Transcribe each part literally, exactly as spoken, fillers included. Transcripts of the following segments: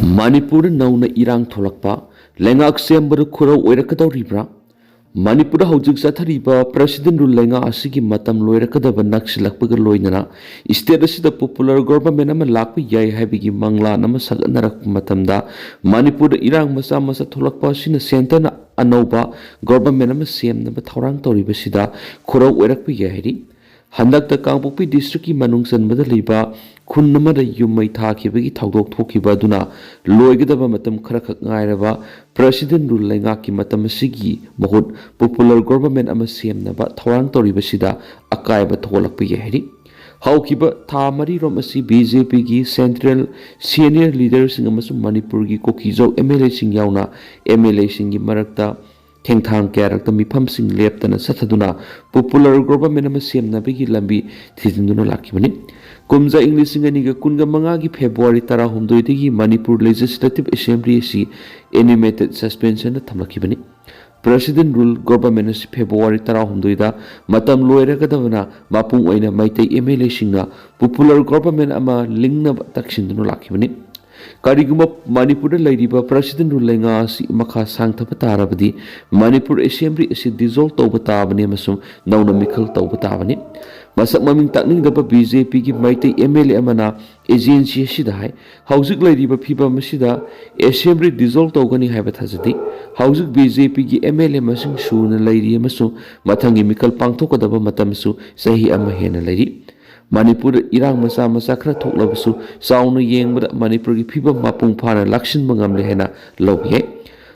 ꯃꯅꯤꯄꯨꯔꯗ ꯅꯧꯅ ꯏꯔꯥꯡ ꯊꯣꯛꯂꯛꯄ, ꯂꯩꯉꯥꯛ ꯁꯦꯝꯕꯗ ꯈꯨꯔꯧ ꯑꯣꯏꯔꯛꯀꯗꯧꯔꯤꯕ꯭ꯔꯥ? ꯃꯅꯤꯄꯨꯔꯗ ꯍꯧꯖꯤꯛ ꯆꯠꯊꯔꯤꯕ President Rule ꯂꯩꯉꯥꯛ ꯑꯁꯤꯒꯤ ꯃꯇꯝ ꯂꯣꯏꯔꯛꯀꯗꯕ ꯅꯛꯁꯤꯜꯂꯛꯄꯒ ꯂꯣꯏꯅꯅ state ꯑꯁꯤꯗ popular government ꯑꯃ ꯂꯥꯛꯄ ꯌꯥꯏ ꯍꯥꯏꯕꯒꯤ ꯃꯪꯂꯥꯟ ꯑꯃ ꯁꯥꯒꯠꯅꯔꯛꯄ ꯃꯇꯝꯗ, ꯃꯅꯤꯄꯨꯔꯗ ꯏꯔꯥꯡ ꯃꯆꯥ ꯃꯆꯥ ꯊꯣꯛꯂꯛꯄ ꯑꯁꯤꯅ centreꯅ ꯑꯅꯧꯕ government ꯑꯃ ꯁꯦꯝꯅꯕ ꯊꯧꯔꯥꯡ ꯇꯧꯔꯤꯕꯁꯤꯗ ꯈꯨꯔꯧ ꯑꯣꯏꯔꯛꯄ ꯌꯥꯏ ꯍꯥꯏꯔꯤ꯫ ꯍꯟꯗꯛꯇ ꯀꯥꯡꯄꯣꯛꯄꯤ districtꯀꯤ ꯃꯅꯨꯡ ꯆꯟꯕꯗ ꯂꯩꯕ ꯈꯨꯟ ꯑꯃꯗ ꯌꯨꯝ ꯃꯩ ꯊꯥꯈꯤꯕꯒꯤ ꯊꯧꯗꯣꯛ ꯊꯣꯛꯈꯤꯕ ꯑꯗꯨꯅ ꯂꯣꯏꯒꯗꯕ ꯃꯇꯝ ꯈꯔꯈꯛ ꯉꯥꯏꯔꯕ President Rule ꯂꯩꯉꯥꯛꯀꯤ ꯃꯇꯝ ꯑꯁꯤꯒꯤ ꯃꯍꯨꯠ popular government ꯑꯃ ꯁꯦꯝꯅꯕ ꯊꯧꯔꯥꯡ ꯇꯧꯔꯤꯕꯁꯤꯗ ꯑꯀꯥꯏꯕ ꯊꯣꯛꯂꯛꯄ ꯌꯥꯏ ꯍꯥꯏꯔꯤ꯫ ꯍꯧꯈꯤꯕ ꯊꯥ ꯃꯔꯤꯔꯣꯝ ꯑꯁꯤ BJPꯒꯤ central senior leaderꯁꯤꯡ ꯑꯃꯁꯨꯡ ꯃꯅꯤꯄꯨꯔꯒꯤ ꯀꯨꯀꯤꯖꯧ MLAꯁꯤꯡ ꯌꯥꯎꯅ MLAꯁꯤꯡꯒꯤ ꯃꯔꯛꯇ ꯊꯦꯡꯊꯥꯡ ꯀꯌꯥꯔꯛꯇ ꯃꯤꯐꯝꯁꯤꯡ ꯂꯦꯞꯇꯅ ꯆꯠꯊꯗꯨꯅ popular government ꯑꯃ ꯁꯦꯝꯅꯕꯒꯤ ꯂꯝꯕꯤ ꯊꯤꯖꯤꯟꯗꯨꯅ ꯂꯥꯛꯈꯤꯕꯅꯤ꯫ ꯀꯨꯝꯖꯥ ꯏꯪ ꯂꯤꯁꯤꯡ ꯑꯅꯤꯒ ꯀꯨꯟꯒ ꯃꯉꯥꯒꯤ February ꯇꯔꯥꯍꯨꯝꯗꯣꯏꯗꯒꯤ ꯃꯅꯤꯄꯨꯔ Legislative Assembly ꯑꯁꯤ animated suspensionꯗ ꯊꯝꯂꯛꯈꯤꯕꯅꯤ꯫ President Rule government ꯑꯁꯤ February ꯇꯔꯥꯍꯨꯝꯗꯣꯏꯗ ꯃꯇꯝ ꯂꯣꯏꯔꯒꯗꯕꯅ ꯃꯄꯨꯡ ꯑꯣꯏꯅ ꯃꯩꯇꯩ MLAꯁꯤꯡꯅ popular government ꯑꯃ ꯂꯤꯡꯅꯕ ꯇꯛꯁꯤꯟꯗꯨꯅ ꯂꯥꯛꯈꯤꯕꯅꯤ꯫ ꯀꯔꯤꯒꯨꯝꯕ ꯃꯅꯤꯄꯨꯔꯗ ꯂꯩꯔꯤꯕ President Rule ꯂꯩꯉꯥꯛ ꯑꯁꯤ ꯃꯈꯥ ꯁꯥꯡꯊꯕ ꯇꯥꯔꯕꯗꯤ, ꯃꯅꯤꯄꯨꯔ Assembly ꯑꯁꯤ dissolve ꯇꯧꯕ ꯇꯥꯕꯅꯤ ꯑꯃꯁꯨꯡ ꯅꯧꯅ ꯃꯤꯈꯜ ꯇꯧꯕ ꯇꯥꯕꯅꯤ꯫ ꯃꯁꯛ ꯃꯃꯤꯡ ꯇꯥꯛꯅꯤꯡꯗꯕ BJPꯒꯤ ꯃꯩꯇꯩ MLA ꯑꯃꯅ agency ꯑꯁꯤꯗ ꯍꯥꯏ, ꯍꯧꯖꯤꯛ ꯂꯩꯔꯤꯕ ꯐꯤꯕꯝ ꯑꯁꯤꯗ Assembly dissolve ꯇꯧꯒꯅꯤ ꯍꯥꯏꯕ ꯊꯥꯖꯗꯦ꯫ ꯍꯧꯖꯤꯛ BJPꯒꯤ MLA ꯃꯁꯤꯡ ꯁꯨꯅ ꯂꯩꯔꯤ ꯑꯃꯁꯨꯡ ꯃꯊꯪꯒꯤ ꯃꯤꯈꯜ ꯄꯥꯡꯊꯣꯛꯀꯗꯕ ꯃꯇꯝꯁꯨ ꯆꯍꯤ ꯑꯃ ꯍꯦꯟꯅ ꯂꯩꯔꯤ꯫ ꯃꯅꯤꯄꯨꯔꯗ ꯏꯔꯥꯡ ꯃꯆꯥ ꯃꯆꯥ ꯈꯔ ꯊꯣꯛꯂꯕꯁꯨ, ꯆꯥꯎꯅ ꯌꯦꯡꯕꯗ ꯃꯅꯤꯄꯨꯔꯒꯤ ꯐꯤꯕꯝ ꯃꯄꯨꯡ ꯐꯥꯅ ꯂꯥꯛꯁꯤꯟꯕ ꯉꯝꯂꯦ ꯍꯥꯏꯅ ꯂꯧꯕ ꯌꯥꯏ꯫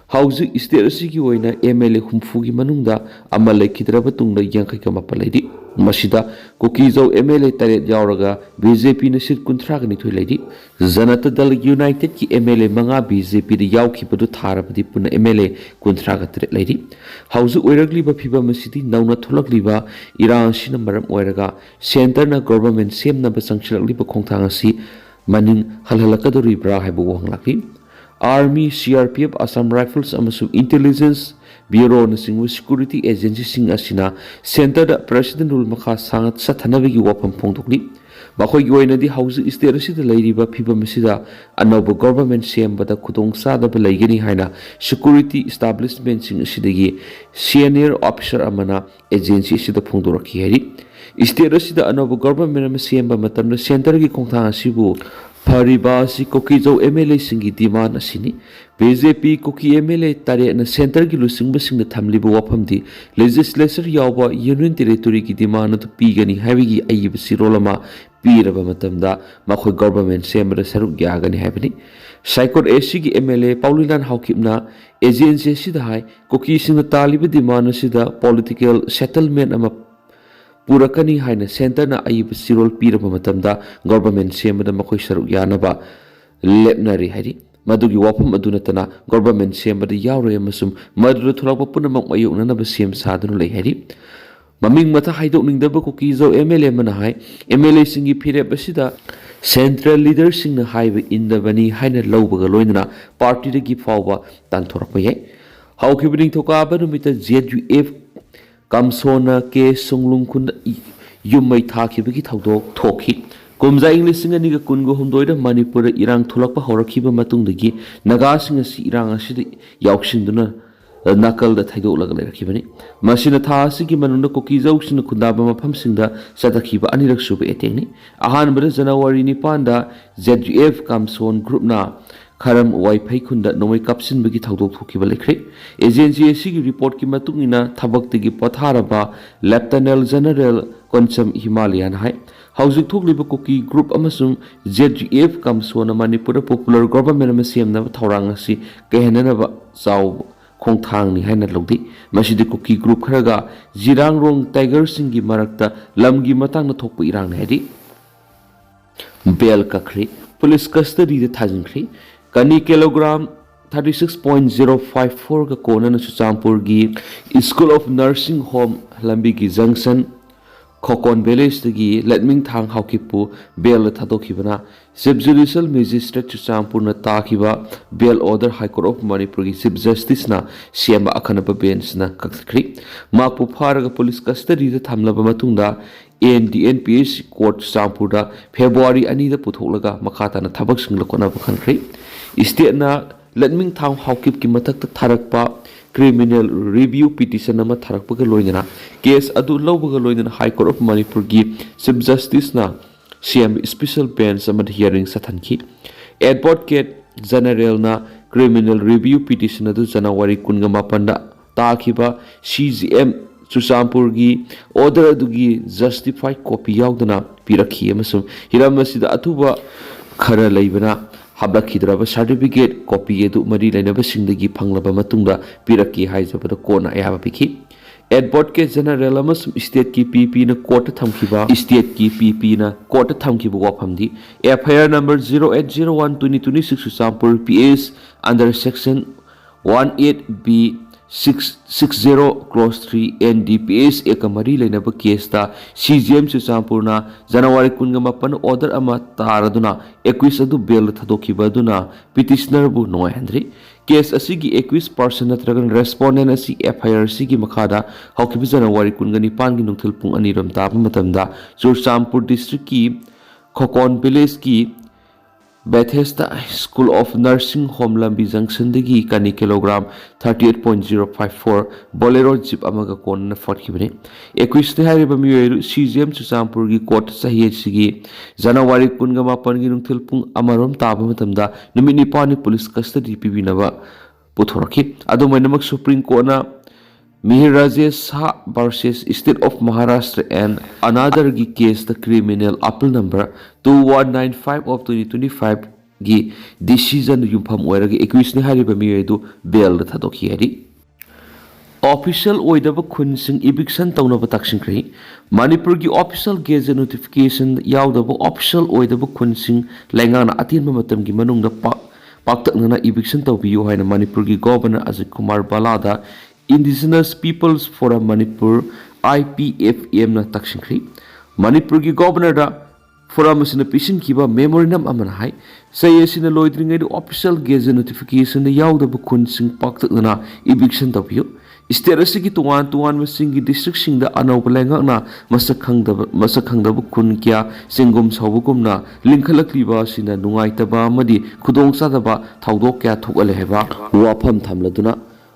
ꯍꯧꯖꯤꯛ state ꯑꯁꯤꯒꯤ ꯑꯣꯏꯅ MLA ꯍꯨꯝꯐꯨꯒꯤ ꯃꯅꯨꯡꯗ ꯑꯃ ꯂꯩꯈꯤꯗ꯭ꯔꯕ ꯇꯨꯡꯗ ꯌꯥꯡꯈꯩꯒ ꯃꯥꯄꯟ ꯂꯩꯔꯤ꯫ ꯃꯁꯤꯗ ꯀꯨꯀꯤꯖꯧ MLA ꯇꯔꯦꯠ ꯌꯥꯎꯔꯒ BJPꯅ seat ꯀꯨꯟꯊ꯭ꯔꯥꯒ ꯅꯤꯊꯣꯏ ꯂꯩꯔꯤ꯫ ꯖꯅꯇꯥ ꯗꯜ Unitedꯀꯤ MLA ꯃꯉꯥ BJPꯗ ꯌꯥꯎꯈꯤꯕꯗꯨ ꯊꯥꯔꯕꯗꯤ ꯄꯨꯟꯅ MLA ꯀꯨꯟꯊ꯭ꯔꯥꯒ ꯇꯔꯦꯠ ꯂꯩꯔꯤ꯫ ꯍꯧꯖꯤꯛ ꯑꯣꯏꯔꯛꯂꯤꯕ ꯐꯤꯕꯝ ꯑꯁꯤꯗꯤ ꯅꯧꯅ ꯊꯣꯛꯂꯛꯂꯤꯕ ꯏꯔꯥꯡ ꯑꯁꯤꯅ ꯃꯔꯝ ꯑꯣꯏꯔꯒ centreꯅ government ꯁꯦꯝꯅꯕ ꯆꯪꯁꯤꯜꯂꯛꯂꯤꯕ ꯈꯣꯡꯊꯥꯡ ꯑꯁꯤ ꯃꯅꯤꯡ ꯍꯜꯍꯜꯂꯛꯀꯗꯧꯔꯤꯕ꯭ꯔꯥ ꯍꯥꯏꯕ ꯋꯥꯍꯪ ꯂꯥꯛꯂꯤ꯫ Army, CRPF, Assam Rifles ꯑꯃꯁꯨꯡ Intelligence Bureauꯅꯆꯤꯡꯕ security agencyꯁꯤꯡ ꯑꯁꯤꯅ centreꯗ President Rule ꯃꯈꯥ ꯁꯥꯡꯅ ꯆꯠꯊꯅꯕꯒꯤ ꯋꯥꯐꯝ ꯐꯣꯡꯗꯣꯛꯂꯤ꯫ ꯃꯈꯣꯏꯒꯤ ꯑꯣꯏꯅꯗꯤ ꯍꯧꯖꯤꯛ state ꯑꯁꯤꯗ ꯂꯩꯔꯤꯕ ꯐꯤꯕꯝ ꯑꯁꯤꯗ ꯑꯅꯧꯕ government ꯁꯦꯝꯕꯗ ꯈꯨꯗꯣꯡꯆꯥꯗꯕ ꯂꯩꯒꯅꯤ ꯍꯥꯏꯅ security establishmentꯁꯤꯡ ꯑꯁꯤꯗꯒꯤ senior officer ꯑꯃꯅ agency ꯑꯁꯤꯗ ꯐꯣꯡꯗꯣꯔꯛꯈꯤ ꯍꯥꯏꯔꯤ꯫ State ꯑꯁꯤꯗ ꯑꯅꯧꯕ government ꯑꯃ ꯁꯦꯝꯕ ꯃꯇꯝꯗ centreꯒꯤ ꯈꯣꯡꯊꯥꯡ ꯑꯁꯤꯕꯨ ꯐꯔꯤꯕ ꯑꯁꯤ ꯀꯨꯀꯤꯖꯧ MLAꯁꯤꯡꯒꯤ demand ꯑꯁꯤꯅꯤ꯫ BJP ꯀꯨꯀꯤ MLA ꯇꯔꯦꯠꯅ centreꯒꯤ ꯂꯨꯆꯤꯡꯕꯁꯤꯡꯅ ꯊꯝꯂꯤꯕ ꯋꯥꯐꯝꯗꯤ legislature ꯌꯥꯎꯕ union territoryꯒꯤ demand ꯑꯗꯨ ꯄꯤꯒꯅꯤ ꯍꯥꯏꯕꯒꯤ ꯑꯏꯕ ꯆꯦꯔꯣꯜ ꯑꯃ ꯄꯤꯔꯕ ꯃꯇꯝꯗ ꯃꯈꯣꯏ government ꯁꯦꯝꯕꯗ ꯁꯔꯨꯛ ꯌꯥꯒꯅꯤ ꯍꯥꯏꯕꯅꯤ꯫ ꯁꯥꯏꯀꯣꯠ ACꯒꯤ MLA ꯄꯥꯎꯂꯤꯂꯥꯟ ꯍꯥꯎꯀꯤꯞꯅ agency ꯑꯁꯤꯗ ꯍꯥꯏ, ꯀꯨꯀꯤꯁꯤꯡꯅ ꯇꯥꯜꯂꯤꯕ demand ꯑꯁꯤꯗ political settlement ꯑꯃ ꯄꯨꯔꯛꯀꯅꯤ ꯍꯥꯏꯅ centreꯅ ꯑꯏꯕ ꯆꯦꯔꯣꯜ ꯄꯤꯔꯕ ꯃꯇꯝꯗ government ꯁꯦꯝꯕꯗ ꯃꯈꯣꯏ ꯁꯔꯨꯛ ꯌꯥꯅꯕ ꯂꯦꯞꯅꯔꯤ ꯍꯥꯏꯔꯤ꯫ ꯃꯗꯨꯒꯤ ꯋꯥꯐꯝ ꯑꯗꯨ ꯅꯠꯇꯅ government ꯁꯦꯝꯕꯗ ꯌꯥꯎꯔꯣꯏ ꯑꯃꯁꯨꯡ ꯃꯗꯨꯗ ꯊꯣꯛꯂꯛꯄ ꯄꯨꯝꯅꯃꯛ ꯃꯥꯌꯣꯛꯅꯅꯕ ꯁꯦꯝ ꯁꯥꯗꯨꯅ ꯂꯩ ꯍꯥꯏꯔꯤ꯫ ꯃꯃꯤꯡ ꯃꯊꯥ ꯍꯥꯏꯗꯣꯛꯅꯤꯡꯗꯕ ꯀꯨꯀꯤꯖꯧ MLA ꯑꯃꯅ ꯍꯥꯏ, MLAꯁꯤꯡꯒꯤ ꯐꯤꯔꯦꯞ ꯑꯁꯤꯗ central leaderꯁꯤꯡꯅ ꯍꯥꯏꯕ ꯏꯟꯗꯕꯅꯤ ꯍꯥꯏꯅ ꯂꯧꯕꯒ ꯂꯣꯏꯅꯅ partyꯗꯒꯤ ꯐꯥꯎꯕ ꯇꯥꯟꯊꯣꯔꯛꯄ ꯌꯥꯏ꯫ ꯍꯧꯈꯤꯕ ꯅꯤꯡꯊꯧꯀꯥꯕ ꯅꯨꯃꯤꯠꯇ ZUF ꯀꯝꯁꯣꯅ ꯀꯦ ꯁꯨꯡꯂꯨꯡꯈꯨꯟꯗ ꯌꯨꯝ ꯃꯩ ꯊꯥꯈꯤꯕꯒꯤ ꯊꯧꯗꯣꯛ ꯊꯣꯛꯈꯤ꯫ ꯀꯨꯝꯖꯥ ꯏꯪ ꯂꯤꯁꯤꯡ ꯑꯅꯤꯒ ꯀꯨꯟꯒ ꯍꯨꯝꯗꯣꯏꯗ ꯃꯅꯤꯄꯨꯔꯗ ꯏꯔꯥꯡ ꯊꯣꯛꯂꯛꯄ ꯍꯧꯔꯛꯈꯤꯕ ꯃꯇꯨꯡꯗꯒꯤ ꯅꯥꯒꯥꯁꯤꯡ ꯑꯁꯤ ꯏꯔꯥꯡ ꯑꯁꯤꯗ ꯌꯥꯎꯁꯤꯟꯗꯨꯅ ꯅꯥꯀꯜꯗ ꯊꯩꯗꯣꯛꯂꯒ ꯂꯩꯔꯛꯈꯤꯕꯅꯤ꯫ ꯃꯁꯤꯅ ꯊꯥ ꯑꯁꯤꯒꯤ ꯃꯅꯨꯡꯗ ꯀꯨꯀꯤꯖꯧꯁꯤꯡꯅ ꯈꯨꯟꯗꯥꯕ ꯃꯐꯝꯁꯤꯡꯗ ꯆꯠꯊꯈꯤꯕ ꯑꯅꯤꯔꯛ ꯁꯨꯕ attackꯅꯤ꯫ ꯑꯍꯥꯟꯕꯗ ꯖꯅꯋꯥꯔꯤ ꯅꯤꯄꯥꯟꯗ ZUF ꯀꯝꯁꯣꯟ groupꯅ ꯈꯔꯝ ꯋꯥꯏꯐꯩ ꯈꯨꯟꯗ ꯅꯣꯡꯃꯩ ꯀꯥꯞꯁꯤꯟꯕꯒꯤ ꯊꯧꯗꯣꯛ ꯊꯣꯛꯈꯤꯕ ꯂꯩꯈ꯭ꯔꯦ꯫ Agency ꯑꯁꯤꯒꯤ reportꯀꯤ ꯃꯇꯨꯡ ꯏꯟꯅ ꯊꯕꯛꯇꯒꯤ ꯄꯣꯊꯥꯔꯕ Lieutenant General ꯀꯣꯟꯆꯝ ꯍꯤꯃꯥꯂꯌꯥꯅ ꯍꯥꯏ, ꯍꯧꯖꯤꯛ ꯊꯣꯛꯂꯤꯕ ꯀꯨꯀꯤ group ꯑꯃꯁꯨꯡ ZUF ꯀꯝꯁꯣꯅ ꯃꯅꯤꯄꯨꯔꯗ popular government ꯑꯃ ꯁꯦꯝꯅꯕ ꯊꯧꯔꯥꯡ ꯑꯁꯤ ꯀꯥꯏꯍꯟꯅꯅꯕ ꯆꯥꯎꯕ ꯈꯣꯡꯊꯥꯡꯅꯤ ꯍꯥꯏꯅ ꯂꯧꯅꯩ꯫ ꯃꯁꯤꯗꯤ ꯀꯨꯀꯤ group ꯈꯔꯒ ꯖꯤꯔꯥꯡꯔꯣꯡ tigerꯁꯤꯡꯒꯤ ꯃꯔꯛꯇ ꯂꯝꯒꯤ ꯃꯇꯥꯡꯗ ꯊꯣꯛꯄ ꯏꯔꯥꯡꯅꯤ ꯍꯥꯏꯔꯤ꯫ Bail ꯀꯛꯈ꯭ꯔꯦ꯫ Police custodyꯗ ꯊꯥꯖꯤꯟꯈ꯭ꯔꯦ꯫ ꯀꯅꯤ kilogram thirty six point zero five fourꯒ ꯀꯣꯟꯅꯅ ꯆꯨꯔꯆꯥꯟꯄꯨꯔꯒꯤ School of Nursing Home ꯂꯝꯕꯤꯒꯤ junction ꯈꯣꯀꯣꯟ villageꯇꯒꯤ ꯂꯠꯃꯤꯡꯊꯥꯡ ꯍꯥꯎꯀꯤꯞꯄꯨ bailꯗ ꯊꯥꯗꯣꯛꯈꯤꯕꯅ Chief Judicial Magistrate ꯆꯨꯔꯆꯥꯟꯄꯨꯔꯅ ꯇꯥꯈꯤꯕ bail order High Court of Manipurꯒꯤ Chief Justiceꯅ ꯁꯦꯝꯕ ꯑꯈꯟꯅꯕ benchꯅ ꯀꯛꯊꯠꯈ꯭ꯔꯤ꯫ ꯃꯍꯥꯛꯄꯨ ꯐꯥꯔꯒ police custodyꯗ ꯊꯝꯂꯕ ꯃꯇꯨꯡꯗ N D N P H court ꯆꯨꯔꯆꯥꯟꯄꯨꯔꯗ ꯐꯦꯕ꯭ꯔꯨꯋꯥꯔꯤ ꯑꯅꯤꯗ ꯄꯨꯊꯣꯛꯂꯒ ꯃꯈꯥ ꯇꯥꯅ ꯊꯕꯛꯁꯤꯡ ꯂꯧꯈꯠꯅꯕ ꯈꯟꯈ꯭ꯔꯦ꯫ ꯏꯁꯇꯦꯠꯅ ꯂꯟꯃꯤꯡꯊꯥꯡ ꯍꯥꯎꯀꯤꯞꯀꯤ ꯃꯊꯛꯇ ꯊꯥꯔꯛꯄ ꯀ꯭ꯔꯤꯃꯤꯅꯦꯜ ꯔꯤꯚ꯭ꯌꯨ ꯄꯤꯇꯤꯁꯟ ꯑꯃ ꯊꯥꯔꯛꯄꯒ ꯂꯣꯏꯅꯅ ꯀꯦꯁ ꯑꯗꯨ ꯂꯧꯕꯒ ꯂꯣꯏꯅꯅ ꯍꯥꯏ ꯀꯣꯔꯠ ꯑꯣꯐ ꯃꯅꯤꯄꯨꯔꯒꯤ ꯆꯤꯐ ꯖꯁꯇꯤꯁꯅ ꯁꯦꯝꯕ ꯏꯁꯄꯤꯁꯦꯜ ꯕꯦꯟꯆ ꯑꯃꯗ ꯍꯤꯌꯥꯔꯤꯡ ꯆꯠꯊꯟꯈꯤ꯫ ꯑꯦꯗꯚꯣꯀꯦꯠ ꯖꯦꯅꯔꯦꯜꯅ ꯀ꯭ꯔꯤꯃꯤꯅꯦꯜ ꯔꯤꯚ꯭ꯌꯨ ꯄꯤꯇꯤꯁꯟ ꯑꯗꯨ ꯖꯅꯋꯥꯔꯤ ꯀꯨꯟꯒ ꯃꯥꯄꯟꯗ ꯇꯥꯈꯤꯕ ꯁꯤ ꯖꯤ ꯑꯦꯝ ꯆꯨꯔꯆꯥꯟꯄꯨꯔꯒꯤ ꯑꯣꯔꯗꯔ ꯑꯗꯨꯒꯤ ꯖꯁꯇꯤꯐꯥꯏ ꯀꯣꯄꯤ ꯌꯥꯎꯗꯅ ꯄꯤꯔꯛꯈꯤ ꯑꯃꯁꯨꯡ ꯍꯤꯔꯝ ꯑꯁꯤꯗ ꯑꯊꯨꯕ ꯈꯔ ꯂꯩꯕꯅ ꯍꯥꯞꯂꯛꯈꯤꯗ꯭ꯔꯕ ꯁꯥꯔꯇꯤꯐꯤꯀꯦꯠ ꯀꯣꯄꯤ ꯑꯗꯨ ꯃꯔꯤ ꯂꯩꯅꯕꯁꯤꯡꯗꯒꯤ ꯐꯪꯂꯕ ꯃꯇꯨꯡꯗ ꯄꯤꯔꯛꯈꯤ ꯍꯥꯏꯖꯕꯗ ꯀꯣꯔꯠꯅ ꯑꯌꯥꯕ ꯄꯤꯈꯤ꯫ ꯑꯦꯗꯚꯣꯀꯦꯠ ꯖꯦꯅꯔꯦꯜ ꯑꯃꯁꯨꯡ ꯏꯁꯇꯦꯠꯀꯤ ꯄꯤ ꯄꯤꯅ ꯀꯣꯔꯠꯇ ꯊꯝꯈꯤꯕ, ꯏꯁꯇꯦꯠꯀꯤ ꯄꯤ ꯄꯤꯅ ꯀꯣꯔꯠꯇ ꯊꯝꯈꯤꯕ ꯋꯥꯐꯝꯗꯤ, F I R number zero eight zero one twenty twenty six Churachandpur P S under section one eight B six six zero clause three N D P S Act ꯀ ꯃꯔꯤ ꯂꯩꯅꯕ ꯀꯦꯁꯇ ꯁꯤ ꯖꯤ ꯑꯦꯝ ꯆꯨꯔꯆꯥꯟꯄꯨꯔꯅ ꯖꯅꯋꯥꯔꯤ ꯀꯨꯟꯒ ꯃꯥꯄꯟ order ꯑꯃ ꯇꯥꯔꯗꯨꯅ ꯑꯦꯀ꯭ꯌꯨꯁ ꯑꯗꯨ ballad ꯊꯥꯗꯣꯛꯈꯤꯕ ꯑꯗꯨꯅ ꯄꯤꯇꯤꯁꯅꯔꯕꯨ ꯅꯨꯡꯉꯥꯏꯍꯟꯗ꯭ꯔꯤ꯫ Case ꯑꯁꯤꯒꯤ ꯑꯦꯀ꯭ꯌꯨꯁ person ꯅꯠꯇ꯭ꯔꯒ ꯔꯦꯁꯄꯣꯟꯗꯦꯟ ꯑꯁꯤ F I R ꯑꯁꯤꯒꯤ ꯃꯈꯥꯗ ꯍꯧꯈꯤꯕ ꯖꯅꯋꯥꯔꯤ ꯀꯨꯟꯒ ꯅꯤꯄꯥꯟꯒꯤ ꯅꯨꯡꯊꯤꯜ ꯄꯨꯡ ꯑꯅꯤꯔꯣꯝ ꯇꯥꯕ ꯃꯇꯝꯗ ꯆꯨꯔꯆꯥꯟꯄꯨꯔ ꯗꯤꯁꯇ꯭ꯔꯤꯛꯀꯤ ꯈꯣꯀꯣꯟ ꯚꯤꯂꯦꯖꯀꯤ Bethesda school of nursing home ꯂꯝꯕꯤ ꯖꯪꯁꯟꯗꯒꯤ ꯀꯅꯤ kilogram thirty eight point zero five four Bolero jeep ꯑꯃꯒ ꯀꯣꯟꯅꯅ ꯐꯥꯠꯈꯤꯕꯅꯤ꯫ ꯑꯦꯀ꯭ꯌꯨꯁꯅꯤ ꯍꯥꯏꯔꯤꯕ ꯃꯤꯑꯣꯏ ꯑꯗꯨ ꯁꯤ ꯖꯤ ꯑꯦꯝ ꯆꯨꯔꯆꯥꯟꯄꯨꯔꯒꯤ ꯀꯣꯔꯠ ꯆꯍꯤ ꯑꯁꯤꯒꯤ ꯖꯅꯋꯥꯔꯤ ꯀꯨꯟꯒ ꯃꯥꯄꯟꯒꯤ ꯅꯨꯡꯊꯤꯜ ꯄꯨꯡ ꯑꯃꯔꯣꯝ ꯇꯥꯕ ꯃꯇꯝꯗ ꯅꯨꯃꯤꯠ ꯅꯤꯄꯥꯟꯅꯤ ꯄꯨꯂꯤꯁ ꯀꯁꯇꯗꯤ ꯄꯤꯕꯤꯅꯕ ꯄꯨꯊꯣꯔꯛꯈꯤ꯫ ꯑꯗꯨꯃꯥꯏꯅꯃꯛ ꯁꯨꯄ꯭ꯔꯤꯝ ꯀꯣꯔꯠꯅ Mihir Rajesh Shah versus State of Maharashtra and anotherꯒꯤ ꯀꯦꯁꯇ criminal appeal number two one nine five of twenty twenty fiveꯒꯤ decision ꯌꯨꯝꯐꯝ ꯑꯣꯏꯔꯒ ꯑꯦꯀ꯭ꯌꯨꯁꯅꯤ ꯍꯥꯏꯔꯤꯕ ꯃꯤꯑꯣꯏ ꯑꯗꯨ ꯕꯦꯜꯗ ꯊꯥꯗꯣꯛꯈꯤ ꯍꯥꯏꯔꯤ꯫ ꯑꯣꯐꯤꯁꯤꯌꯦꯜ ꯑꯣꯏꯗꯕ ꯈꯨꯟꯁꯤꯡ ꯏꯚꯤꯛꯁꯟ ꯇꯧꯅꯕ ꯇꯛꯁꯤꯟꯈ꯭ꯔꯦ꯫ ꯃꯅꯤꯄꯨꯔꯒꯤ ꯑꯣꯐꯤꯁꯤꯌꯦꯜ ꯒꯦꯖꯦꯠ ꯅꯣꯇꯤꯐꯤꯀꯦꯁꯟ ꯌꯥꯎꯗꯕ ꯑꯣꯐꯤꯁꯤꯌꯦꯜ ꯑꯣꯏꯗꯕ ꯈꯨꯟꯁꯤꯡ ꯂꯩꯉꯥꯛꯅ ꯑꯇꯦꯟꯕ ꯃꯇꯝꯒꯤ ꯃꯅꯨꯡꯗ ꯄꯥꯛ-, ꯄꯥꯛꯇꯛꯅꯅ ꯏꯚꯤꯛꯁꯟ ꯇꯧꯕꯤꯌꯨ ꯍꯥꯏꯅ ꯃꯅꯤꯄꯨꯔꯒꯤ ꯒꯣꯚꯔꯅꯔ ꯑꯖꯤꯠ ꯀꯨꯃꯥꯔ ꯚꯜꯂꯥꯗ Indigenous Peoples Forum Manipur, I P F M ꯅ ꯇꯛꯁꯤꯟꯈ꯭ꯔꯤ꯫ ꯃꯅꯤꯄꯨꯔꯒꯤ ꯒꯣꯚꯔꯅꯔꯗ ꯐꯣꯔꯝ ꯑꯁꯤꯅ ꯄꯤꯁꯤꯟꯈꯤꯕ ꯃꯦꯃꯣꯔꯦꯟꯗꯝ ꯑꯃꯅ ꯍꯥꯏ, ꯆꯍꯤ ꯑꯁꯤꯅ ꯂꯣꯏꯗ꯭ꯔꯤꯉꯩꯗ ꯑꯣꯐꯤꯁꯤꯌꯦꯜ ꯒꯦꯖꯦꯠ ꯅꯣꯇꯤꯐꯤꯀꯦꯁꯟꯗ ꯌꯥꯎꯗꯕ ꯈꯨꯟꯁꯤꯡ ꯄꯥꯛꯇꯛꯅꯅ ꯏꯚꯤꯛꯁꯟ ꯇꯧꯕꯤꯌꯨ꯫ ꯁ꯭ꯇꯦꯠ ꯑꯁꯤꯒꯤ ꯇꯣꯉꯥꯟ ꯇꯣꯉꯥꯟꯕꯁꯤꯡꯒꯤ ꯗꯤꯁꯇ꯭ꯔꯤꯛꯁꯤꯡꯗ ꯑꯅꯧꯕ ꯂꯩꯉꯥꯛꯅ ꯃꯁꯛ ꯈꯪꯗꯕ ꯃꯁꯛ ꯈꯪꯗꯕ ꯈꯨꯟ ꯀꯌꯥ ꯆꯦꯡꯒꯨꯝ ꯁꯧꯕꯒꯨꯝꯅ ꯂꯤꯡꯈꯠꯂꯛꯂꯤꯕ ꯑꯁꯤꯅ ꯅꯨꯡꯉꯥꯏꯇꯕ ꯑꯃꯗꯤ ꯈꯨꯗꯣꯡꯆꯥꯗꯕ ꯊꯧꯗꯣꯛ ꯀꯌꯥ ꯊꯣꯛꯍꯜꯂꯦ ꯍꯥꯏꯕ ꯋꯥꯐꯝ ꯊꯝꯂꯗꯨꯅ,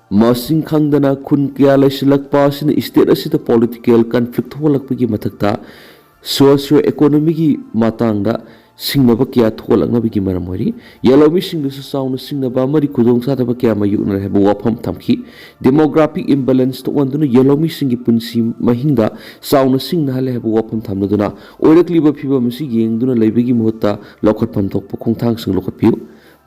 ꯃꯁꯤꯡ ꯈꯪꯗꯅ ꯈꯨꯟ ꯀꯌꯥ ꯂꯩꯁꯤꯜꯂꯛꯄ ꯑꯁꯤꯅ ꯁ꯭ꯇꯦꯠ ꯑꯁꯤꯗ ꯄꯣꯂꯤꯇꯤꯀꯦꯜ ꯀꯟꯐ꯭ꯂꯤꯛ ꯊꯣꯛꯍꯜꯂꯛꯄꯒꯤ ꯃꯊꯛꯇ ꯁꯣꯁꯤꯌꯣ ꯏꯀꯣꯅꯣꯃꯤꯒꯤ ꯃꯇꯥꯡꯗ ꯁꯤꯡꯅꯕ ꯀꯌꯥ ꯊꯣꯛꯍꯜꯂꯛꯅꯕꯒꯤ ꯃꯔꯝ ꯑꯣꯏꯔꯤ꯫ ꯌꯦꯜꯍꯧꯃꯤꯁꯤꯡꯗꯁꯨ ꯆꯥꯎꯅ ꯁꯤꯡꯅꯕ ꯑꯃꯗꯤ ꯈꯨꯗꯣꯡꯆꯥꯗꯕ ꯀꯌꯥ ꯃꯥꯌꯣꯛꯅꯔꯦ ꯍꯥꯏꯕ ꯋꯥꯐꯝ ꯊꯝꯈꯤ꯫ ꯗꯦꯃꯣꯒ꯭ꯔꯥꯐꯤꯛ ꯏꯝꯕꯦꯂꯦꯟꯁ ꯊꯣꯛꯍꯟꯗꯨꯅ ꯌꯦꯜꯍꯧꯃꯤꯁꯤꯡꯒꯤ ꯄꯨꯟꯁꯤ ꯃꯍꯤꯡꯗ ꯆꯥꯎꯅ ꯁꯤꯡꯅꯍꯜꯂꯦ ꯍꯥꯏꯕ ꯋꯥꯐꯝ ꯊꯝꯂꯗꯨꯅ, ꯑꯣꯏꯔꯛꯂꯤꯕ ꯐꯤꯕꯝ ꯑꯁꯤ ꯌꯦꯡꯗꯨꯅ ꯂꯩꯕꯒꯤ ꯃꯍꯨꯠꯇ ꯂꯧꯈꯠꯐꯝ ꯊꯣꯛꯄ ꯈꯣꯡꯊꯥꯡꯁꯤꯡ ꯂꯧꯈꯠꯄꯤꯌꯨ꯫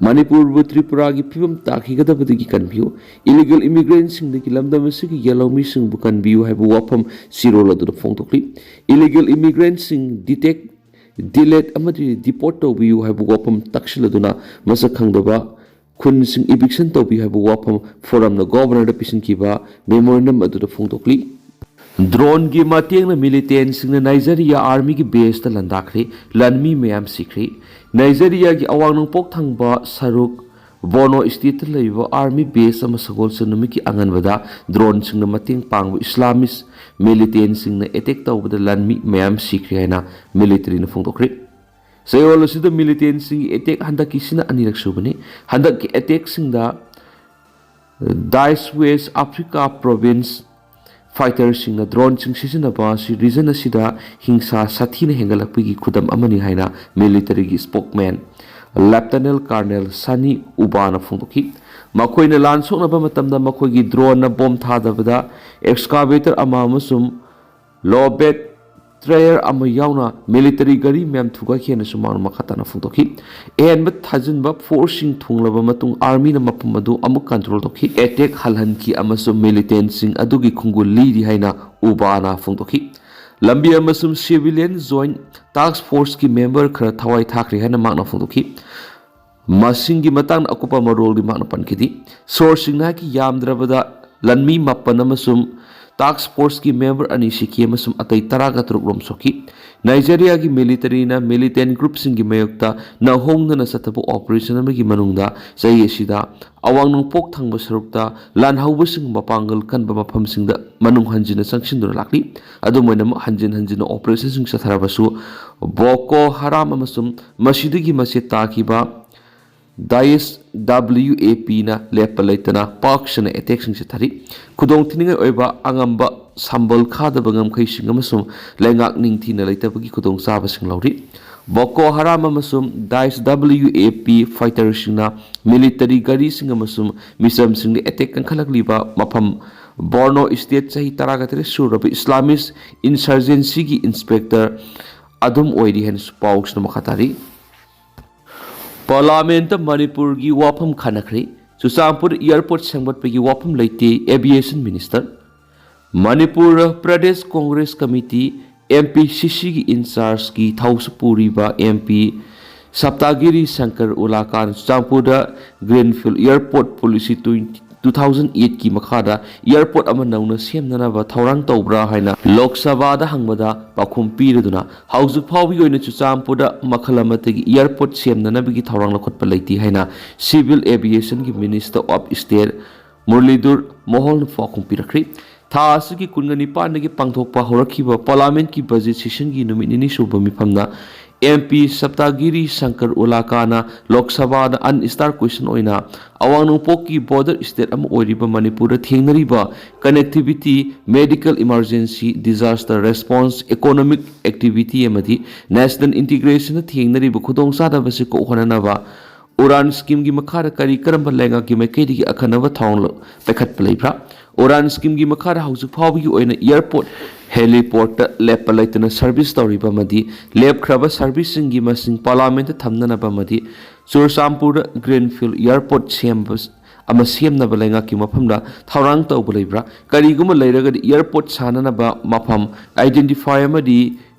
ꯃꯅꯤꯄꯨꯔꯕꯨ ꯇ꯭ꯔꯤꯄꯨꯔꯥꯒꯤ ꯐꯤꯕꯝ ꯇꯥꯈꯤꯒꯗꯕꯗꯒꯤ ꯀꯟꯕꯤꯌꯨ꯫ ꯏꯂꯤꯒꯦꯜ ꯏꯃꯤꯒ꯭ꯔꯦꯟꯁꯤꯡꯗꯒꯤ ꯂꯝꯗꯝ ꯑꯁꯤꯒꯤ ꯌꯦꯜꯍꯧꯃꯤꯁꯤꯡꯕꯨ ꯀꯟꯕꯤꯌꯨ ꯍꯥꯏꯕ ꯋꯥꯐꯝ ꯆꯤꯔꯣꯜ ꯑꯗꯨꯗ ꯐꯣꯡꯗꯣꯛꯂꯤ꯫ ꯏꯂꯤꯒꯦꯜ ꯏꯃꯤꯒ꯭ꯔꯦꯟꯁꯤꯡ ꯗꯤꯇꯦꯛ ꯗꯤꯂꯦꯠ ꯑꯃꯗꯤ ꯗꯤꯄꯣꯔꯠ ꯇꯧꯕꯤꯌꯨ ꯍꯥꯏꯕ ꯋꯥꯐꯝ ꯇꯥꯛꯁꯤꯜꯂꯗꯨꯅ, ꯃꯁꯛ ꯈꯪꯗꯕ ꯈꯨꯟꯁꯤꯡ ꯏꯚꯤꯛꯁꯟ ꯇꯧꯕꯤꯌꯨ ꯍꯥꯏꯕ ꯋꯥꯐꯝ ꯐꯣꯔꯝꯅ ꯒꯣꯚꯔꯅꯔꯗ ꯄꯤꯁꯤꯟꯈꯤꯕ ꯃꯦꯃꯣꯔꯦꯟꯗꯝ ꯑꯗꯨꯗ ꯐꯣꯡꯗꯣꯛꯂꯤ꯫ ꯗ꯭ꯔꯣꯟꯒꯤ ꯃꯇꯦꯡꯅ ꯃꯤꯂꯤꯇꯦꯟꯁꯤꯡꯅ ꯅꯥꯏꯖꯔꯤꯌꯥ ꯑꯥꯔꯃꯤꯒꯤ ꯕꯦꯁꯇ ꯂꯥꯟꯗꯥꯈ꯭ꯔꯦ꯫ ꯂꯥꯟꯃꯤ ꯃꯌꯥꯝ ꯁꯤꯈ꯭ꯔꯦ꯫ ꯅꯥꯏꯖꯔꯤꯌꯥꯒꯤ ꯑꯋꯥꯡ ꯅꯣꯡꯄꯣꯛ ꯊꯪꯕ ꯁꯔꯨꯛ ꯕꯣꯔꯅꯣ ꯁ꯭ꯇꯦꯠꯇ ꯂꯩꯕ ꯑꯥꯔꯃꯤ ꯕꯦꯁ ꯑꯃ ꯁꯒꯣꯜꯁꯦꯟ ꯅꯨꯃꯤꯠꯀꯤ ꯑꯉꯟꯕꯗ ꯗ꯭ꯔꯣꯟꯁꯤꯡꯅ ꯃꯇꯦꯡ ꯄꯥꯡꯕ ꯏꯁꯂꯥꯃꯤꯁ ꯃꯤꯂꯤꯇꯦꯟꯁꯤꯡꯅ ꯑꯦꯇꯦꯛ ꯇꯧꯕꯗ ꯂꯥꯟꯃꯤ ꯃꯌꯥꯝ ꯁꯤꯈ꯭ꯔꯦ ꯍꯥꯏꯅ ꯃꯤꯂꯤꯇꯔꯤꯅ ꯐꯣꯡꯗꯣꯛꯈ꯭ꯔꯦ꯫ ꯆꯌꯣꯜ ꯑꯁꯤꯗ ꯃꯤꯂꯤꯇꯦꯟꯁꯤꯡꯒꯤ ꯑꯦꯇꯦꯛ ꯍꯟꯗꯛꯀꯤꯁꯤꯅ ꯑꯅꯤꯔꯛ ꯁꯨꯕꯅꯤ꯫ ꯍꯟꯗꯛꯀꯤ ꯑꯦꯇꯦꯛꯁꯤꯡꯗ ꯗꯥꯏꯁ ꯋꯦꯁ ꯑꯐ꯭ꯔꯤꯀꯥ ꯄ꯭ꯔꯣꯚꯤꯟꯁ ꯐꯥꯏꯇꯔꯁꯤꯡꯅ ꯗ꯭ꯔꯣꯟꯁꯤꯡ ꯁꯤꯖꯤꯟꯅꯕ ꯑꯁꯤ ꯔꯤꯖꯟ ꯑꯁꯤꯗ ꯍꯤꯡꯁꯥ ꯁꯥꯊꯤꯅ ꯍꯦꯟꯒꯠꯂꯛꯄꯒꯤ ꯈꯨꯗꯝ ꯑꯃꯅꯤ ꯍꯥꯏꯅ ꯃꯤꯂꯤꯇꯔꯤꯒꯤ ꯁ꯭ꯄꯣꯛꯃꯦꯟ ꯂꯦꯞꯇꯅꯦꯟ ꯀꯔꯅꯦꯜ ꯁꯅꯤ ꯎꯕꯥꯅ ꯐꯣꯡꯗꯣꯛꯈꯤ꯫ ꯃꯈꯣꯏꯅ ꯂꯥꯟ ꯁꯣꯛꯅꯕ ꯃꯇꯝꯗ ꯃꯈꯣꯏꯒꯤ ꯗ꯭ꯔꯣꯟꯅ ꯕꯣꯝ ꯊꯥꯗꯕꯗ ꯑꯦꯛꯁꯀꯥꯚꯦꯇꯔ ꯑꯃ ꯑꯃꯁꯨꯡ ꯂꯣꯕꯦꯠ ꯇ꯭ꯔꯦꯌꯔ ꯑꯃ ꯌꯥꯎꯅ ꯃꯤꯂꯤꯇꯔꯤ ꯒꯥꯔꯤ ꯃꯌꯥꯝ ꯊꯨꯒꯥꯏꯈꯤ ꯍꯥꯏꯅꯁꯨ ꯃꯍꯥꯛꯅ ꯃꯈꯥ ꯇꯥꯅ ꯐꯣꯡꯗꯣꯛꯈꯤ꯫ ꯑꯍꯦꯟꯕ ꯊꯥꯖꯤꯟꯕ ꯐꯣꯔꯁꯁꯤꯡ ꯊꯨꯡꯂꯕ ꯃꯇꯨꯡ ꯑꯥꯔꯃꯤꯅ ꯃꯐꯝ ꯑꯗꯨ ꯑꯃꯨꯛ ꯀꯟꯇ꯭ꯔꯣꯜ ꯇꯧꯈꯤ꯫ ꯑꯦꯇꯦꯛ ꯍꯜꯍꯟꯈꯤ ꯑꯃꯁꯨꯡ ꯃꯤꯂꯤꯇꯦꯟꯁꯤꯡ ꯑꯗꯨꯒꯤ ꯈꯣꯡꯒꯨꯜ ꯂꯤꯔꯤ ꯍꯥꯏꯅ ꯎꯕꯥꯅ ꯐꯣꯡꯗꯣꯛꯈꯤ꯫ ꯂꯝꯕꯤ ꯑꯃꯁꯨꯡ ꯁꯤꯚꯤꯂꯤꯌꯟ ꯖꯣꯏꯟꯠ ꯇꯥꯁꯛ ꯐꯣꯔꯁꯀꯤ ꯃꯦꯝꯕꯔ ꯈꯔ ꯊꯋꯥꯏ ꯊꯥꯈ꯭ꯔꯦ ꯍꯥꯏꯅ ꯃꯍꯥꯛꯅ ꯐꯣꯡꯗꯣꯛꯈꯤ꯫ ꯃꯁꯤꯡꯒꯤ ꯃꯇꯥꯡꯗ ꯑꯀꯨꯞꯄ ꯃꯔꯣꯜꯗꯤ ꯃꯍꯥꯛꯅ ꯄꯟꯈꯤꯗꯦ꯫ ꯁꯣꯔꯁꯁꯤꯡꯅ ꯍꯥꯏꯈꯤ, ꯌꯥꯝꯗ꯭ꯔꯕꯗ ꯂꯥꯟꯃꯤ ꯃꯥꯄꯟ ꯑꯃꯁꯨꯡ ꯇꯥꯁꯛ ꯐꯣꯔꯁꯀꯤ ꯃꯦꯝꯕꯔ ꯑꯅꯤ ꯁꯤꯈꯤ ꯑꯃꯁꯨꯡ ꯑꯇꯩ ꯇꯔꯥꯒ ꯇꯔꯨꯛ ꯔꯣꯝ ꯁꯣꯛꯈꯤ꯫ ꯅꯥꯏꯖꯦꯔꯤꯌꯥꯒꯤ ꯃꯤꯂꯤꯇꯔꯤꯅ ꯃꯤꯂꯤꯇꯦꯟ ꯒ꯭ꯔꯨꯞꯁꯤꯡꯒꯤ ꯃꯥꯌꯣꯛꯇ ꯅꯧꯍꯣꯡꯗꯅ ꯆꯠꯊꯕ ꯑꯣꯄꯔꯦꯁꯟ ꯑꯃꯒꯤ ꯃꯅꯨꯡꯗ ꯆꯍꯤ ꯑꯁꯤꯗ ꯑꯋꯥꯡ ꯅꯣꯡꯄꯣꯛ ꯊꯪꯕ ꯁꯔꯨꯛꯇ ꯂꯥꯟꯍꯧꯕꯁꯤꯡ ꯃꯄꯥꯡꯒꯜ ꯀꯟꯕ ꯃꯐꯝꯁꯤꯡꯗ ꯃꯅꯨꯡ ꯍꯟꯖꯤꯟꯅ ꯆꯪꯁꯤꯟꯗꯨꯅ ꯂꯥꯛꯂꯤ꯫ ꯑꯗꯨꯝ ꯑꯣꯏꯅꯃꯛ, ꯍꯟꯖꯤꯟ ꯍꯟꯖꯤꯟꯅ ꯑꯣꯄꯔꯦꯁꯟꯁꯤꯡ ꯆꯠꯊꯔꯕꯁꯨ ꯕꯣꯀꯣ ꯍꯔꯥꯝ ꯑꯃꯁꯨꯡ ꯃꯁꯤꯗꯒꯤ ꯃꯆꯦꯠ ꯇꯥꯈꯤꯕ ꯗꯥꯏꯁ ꯗꯕ꯭ꯂꯤꯎ ꯑꯦ ꯄꯤꯅ ꯂꯦꯞꯄ ꯂꯩꯇꯅ ꯄꯥꯛ ꯁꯟꯅ ꯑꯦꯇꯦꯛꯁꯤꯡ ꯆꯠꯊꯔꯤ꯫ ꯈꯨꯗꯣꯡꯊꯤꯅꯤꯡꯉꯥꯏ ꯑꯣꯏꯕ ꯑꯉꯝꯕ ꯁꯝꯕꯜ ꯈꯥꯗꯕ ꯉꯝꯈꯩꯁꯤꯡ ꯑꯃꯁꯨꯡ ꯂꯩꯉꯥꯛ ꯅꯤꯡꯊꯤꯅ ꯂꯩꯇꯕꯒꯤ ꯈꯨꯗꯣꯡꯆꯥꯕꯁꯤꯡ ꯂꯧꯔꯤ꯫ ꯕꯣꯀꯣ ꯍꯔꯥꯝ ꯑꯃꯁꯨꯡ ꯗꯥꯏꯁ ꯗꯕ꯭ꯂꯤꯎ ꯑꯦ ꯄꯤ ꯐꯥꯏꯇꯔꯁꯤꯡꯅ ꯃꯤꯂꯤꯇꯔꯤ ꯒꯥꯔꯤꯁꯤꯡ ꯑꯃꯁꯨꯡ ꯃꯤꯆꯝꯁꯤꯡꯗ ꯑꯦꯇꯦꯛ ꯀꯟꯈꯠꯂꯛꯂꯤꯕ ꯃꯐꯝ ꯕꯣꯔꯅꯣ ꯁ꯭ꯇꯦꯠ ꯆꯍꯤ ꯇꯔꯥꯒ ꯇꯔꯦꯠ ꯁꯨꯔꯕ ꯏꯁꯂꯥꯃꯤꯁ ꯏꯟꯁꯔꯖꯦꯟꯁꯤꯒꯤ ꯏꯟꯁꯄꯦꯛꯇꯔ ꯑꯗꯨꯝ ꯑꯣꯏꯔꯤ ꯍꯥꯏꯅꯁꯨ ꯄꯥꯎꯁꯤꯅ ꯃꯈꯥ ꯇꯥꯔꯤ꯫ ꯄꯥꯔꯂꯥꯃꯦꯟꯠꯇ ꯃꯅꯤꯄꯨꯔꯒꯤ ꯋꯥꯐꯝ ꯈꯟꯅꯈ꯭ꯔꯦ꯫ ꯆꯨꯔꯆꯥꯟꯄꯨꯔ ꯑꯦꯌꯔꯄꯣꯔꯠ ꯁꯦꯝꯒꯠꯄꯒꯤ ꯋꯥꯐꯝ ꯂꯩꯇꯦ, aviation minister. Manipur Pradesh Congress committee, M P C ꯁꯤꯒꯤ ꯏꯟꯆꯥꯔꯖꯀꯤ ꯊꯧꯁꯨ ꯄꯨꯔꯤꯕ ꯑꯦꯝ ꯄꯤ ꯁꯞꯇꯥꯒꯤꯔꯤ ꯁꯪꯀꯔ ꯎꯂꯥꯀꯥꯟ ꯆꯨꯔꯆꯥꯟꯄꯨꯔꯗ greenfield airport policy twenty, two thousand ꯑꯩꯠꯀꯤ ꯃꯈꯥꯗ ꯑꯦꯌꯔꯄꯣꯔꯠ ꯑꯃ ꯅꯧꯅ ꯁꯦꯝꯅꯅꯕ ꯊꯧꯔꯥꯡ ꯇꯧꯕ꯭ꯔꯥ ꯍꯥꯏꯅ ꯂꯣꯛ ꯁꯚꯥꯗ ꯍꯪꯕꯗ ꯄꯥꯎꯈꯨꯝ ꯄꯤꯔꯗꯨꯅ ꯍꯧꯖꯤꯛ ꯐꯥꯎꯕꯒꯤ ꯑꯣꯏꯅ ꯆꯨꯔꯆꯥꯟꯄꯨꯔꯗ ꯃꯈꯜ ꯑꯃꯠꯇꯒꯤ ꯑꯦꯌꯔꯄꯣꯔꯠ ꯁꯦꯝꯅꯅꯕꯒꯤ ꯊꯧꯔꯥꯡ ꯂꯧꯈꯠꯄ ꯂꯩꯇꯦ ꯍꯥꯏꯅ ꯁꯤꯚꯤꯜ ꯑꯦꯚꯤꯌꯦꯁꯟꯒꯤ ꯃꯤꯅꯤꯁꯇꯔ ꯑꯣꯐ ꯁ꯭ꯇꯦꯠ ꯃꯨꯔꯂꯤꯙꯔ ꯃꯣꯍꯣꯜꯅ ꯄꯥꯎꯈꯨꯝ ꯄꯤꯔꯛꯈ꯭ꯔꯦ꯫ ꯊꯥ ꯑꯁꯤꯒꯤ ꯀꯨꯟꯒ ꯅꯤꯄꯥꯟꯗꯒꯤ ꯄꯥꯡꯊꯣꯛꯄ ꯍꯧꯔꯛꯈꯤꯕ ꯄꯥꯔꯂꯥꯃꯦꯟꯠꯀꯤ ꯕꯖꯦꯠ ꯁꯦꯁꯟꯒꯤ ꯅꯨꯃꯤꯠ ꯅꯤꯅꯤ ꯁꯨꯕ ꯃꯤꯐꯝꯗ ꯑꯦꯝ ꯄꯤ ꯁꯞꯇꯥꯒꯤꯔꯤ ꯁꯪꯀꯔ ꯎꯂꯥꯀꯥꯅ ꯂꯣꯛ ꯁꯚꯥꯗ ꯑꯟ ꯁ꯭ꯇꯥꯔ ꯀ꯭ꯋꯦꯁꯟ ꯑꯣꯏꯅ ꯑꯋꯥꯡ ꯅꯣꯡꯄꯣꯛꯀꯤ ꯕꯣꯔꯗꯔ ꯁ꯭ꯇꯦꯠ ꯑꯃ ꯑꯣꯏꯔꯤꯕ ꯃꯅꯤꯄꯨꯔꯗ ꯊꯦꯡꯅꯔꯤꯕ connectivity, medical emergency, disaster response, economic activity ꯑꯃꯗꯤ ꯅꯦꯁꯅꯦꯜ ꯏꯟꯇꯤꯒ꯭ꯔꯦꯁꯟꯗ ꯊꯦꯡꯅꯔꯤꯕ ꯈꯨꯗꯣꯡꯆꯥꯗꯕꯁꯤ ꯀꯣꯛꯍꯟꯅꯅꯕ ꯎꯔꯥꯟ ꯁ꯭ꯀꯤꯝꯒꯤ ꯃꯈꯥꯗ ꯀꯔꯤ ꯀꯔꯝꯕ ꯂꯩꯉꯥꯛꯀꯤ ꯃꯥꯏꯀꯩꯗꯒꯤ ꯑꯈꯟꯅꯕ ꯊꯧꯔꯥꯡ ꯂꯧ-, ꯄꯥꯏꯈꯠꯄ ꯂꯩꯕ꯭ꯔꯥ? ꯎꯔꯥꯟ ꯁ꯭ꯀꯤꯝꯒꯤ ꯃꯈꯥꯗ ꯍꯧꯖꯤꯛ ꯐꯥꯎꯕꯒꯤ ꯑꯣꯏꯅ ꯑꯦꯌꯔꯄꯣꯔꯠ, ꯍꯦꯂꯤꯄꯣꯔꯠꯇ ꯂꯦꯞꯄ ꯂꯩꯇꯅ ꯁꯔꯚꯤꯁ ꯇꯧꯔꯤꯕ ꯑꯃꯗꯤ ꯂꯦꯞꯈ꯭ꯔꯕ ꯁꯔꯚꯤꯁꯁꯤꯡꯒꯤ ꯃꯁꯤꯡ ꯄꯥꯔꯂꯥꯃꯦꯟꯠꯇ ꯊꯝꯅꯅꯕ ꯑꯃꯗꯤ ꯆꯨꯔꯆꯥꯟꯄꯨꯔꯗ ꯒ꯭ꯔꯤꯟꯐꯤꯜ ꯑꯦꯌꯔꯄꯣꯔꯠ ꯁꯦꯝꯕ ꯑꯃ ꯁꯦꯝꯅꯕ ꯂꯩꯉꯥꯛꯀꯤ ꯃꯐꯝꯗ ꯊꯧꯔꯥꯡ ꯇꯧꯕ ꯂꯩꯕ꯭ꯔꯥ? ꯀꯔꯤꯒꯨꯝꯕ ꯂꯩꯔꯒꯗꯤ ꯑꯦꯌꯔꯄꯣꯔꯠ ꯁꯥꯅꯅꯕ ꯃꯐꯝ ꯑꯥꯏꯗꯦꯟꯇꯤꯐꯥꯏ ꯑꯃꯗꯤ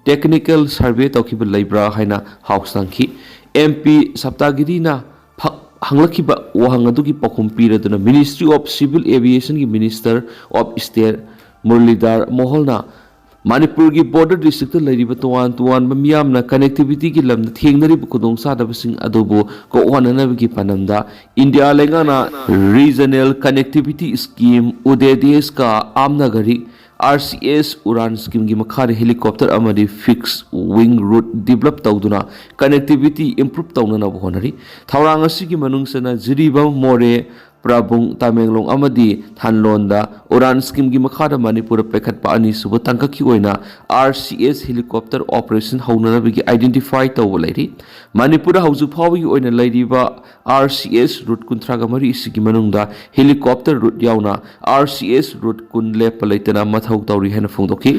ꯇꯦꯛꯅꯤꯀꯦꯜ ꯁꯔꯚꯦ ꯇꯧꯈꯤꯕ ꯂꯩꯕ꯭ꯔꯥ ꯍꯥꯏꯅ ꯍꯥꯎꯁꯇ ꯍꯪꯈꯤ꯫ ꯑꯦꯝ ꯄꯤ ꯁꯞꯇꯥꯒꯤꯔꯤꯅ ꯐ-, ꯍꯪꯂꯛꯈꯤꯕ ꯋꯥꯍꯪ ꯑꯗꯨꯒꯤ ꯄꯥꯎꯈꯨꯝ ꯄꯤꯔꯗꯨꯅ Ministry of Civil Aviation ꯒꯤ Minister of State ꯃꯨꯔꯂꯤꯙꯔ ꯃꯣꯍꯣꯜꯅ ꯃꯅꯤꯄꯨꯔꯒꯤ border districtꯇ ꯂꯩꯔꯤꯕ ꯇꯣꯉꯥꯟ ꯇꯣꯉꯥꯟꯕ ꯃꯤꯌꯥꯝꯅ connectivityꯒꯤ ꯂꯝꯗ ꯊꯦꯡꯅꯔꯤꯕ ꯈꯨꯗꯣꯡꯆꯥꯗꯕꯁꯤꯡ ꯑꯗꯨꯕꯨ ꯀꯣꯛꯍꯟꯅꯅꯕꯒꯤ ꯄꯥꯟꯗꯝꯗ ꯏꯟꯗꯤꯌꯥ ꯂꯩꯉꯥꯛꯅ Regional Connectivity Scheme, Uday Desh Ka Aam Nagari, RCS UDAN schemeꯒꯤ ꯃꯈꯥꯗ helicopter ꯑꯃꯗꯤ fixed wing route develop ꯇꯧꯗꯨꯅ connectivity improve ꯇꯧꯅꯅꯕ ꯍꯣꯠꯅꯔꯤ꯫ ꯊꯧꯔꯥꯡ ꯑꯁꯤꯒꯤ ꯃꯅꯨꯡ ꯆꯟꯅ ꯖꯤꯔꯤꯕꯥꯝ, ꯃꯣꯔꯦ, ꯄ꯭ꯔꯥꯕꯨꯡ, ꯇꯃꯦꯡꯂꯣꯡ ꯑꯃꯗꯤ ꯊꯥꯟꯂꯣꯟꯗ UDAN schemeꯒꯤ ꯃꯈꯥꯗ ꯃꯅꯤꯄꯨꯔꯗ ꯄꯥꯏꯈꯠꯄ ꯑꯅꯤꯁꯨꯕ ꯇꯥꯡꯀꯛꯀꯤ ꯑꯣꯏꯅ RCS helicopter operation ꯍꯧꯅꯅꯕꯒꯤ identify ꯇꯧꯕ ꯂꯩꯔꯤ꯫ ꯃꯅꯤꯄꯨꯔꯗ ꯍꯧꯖꯤꯛ ꯐꯥꯎꯕꯒꯤ ꯑꯣꯏꯅ ꯂꯩꯔꯤꯕ RCS route ꯀꯨꯟꯊ꯭ꯔꯥꯒ ꯃꯔꯤ ꯑꯁꯤꯒꯤ ꯃꯅꯨꯡꯗ helicopter route ꯌꯥꯎꯅ RCS route ꯀꯨꯟ ꯂꯦꯞꯄ ꯂꯩꯇꯅ ꯃꯊꯧ ꯇꯧꯔꯤ ꯍꯥꯏꯅ ꯐꯣꯡꯗꯣꯛꯈꯤ꯫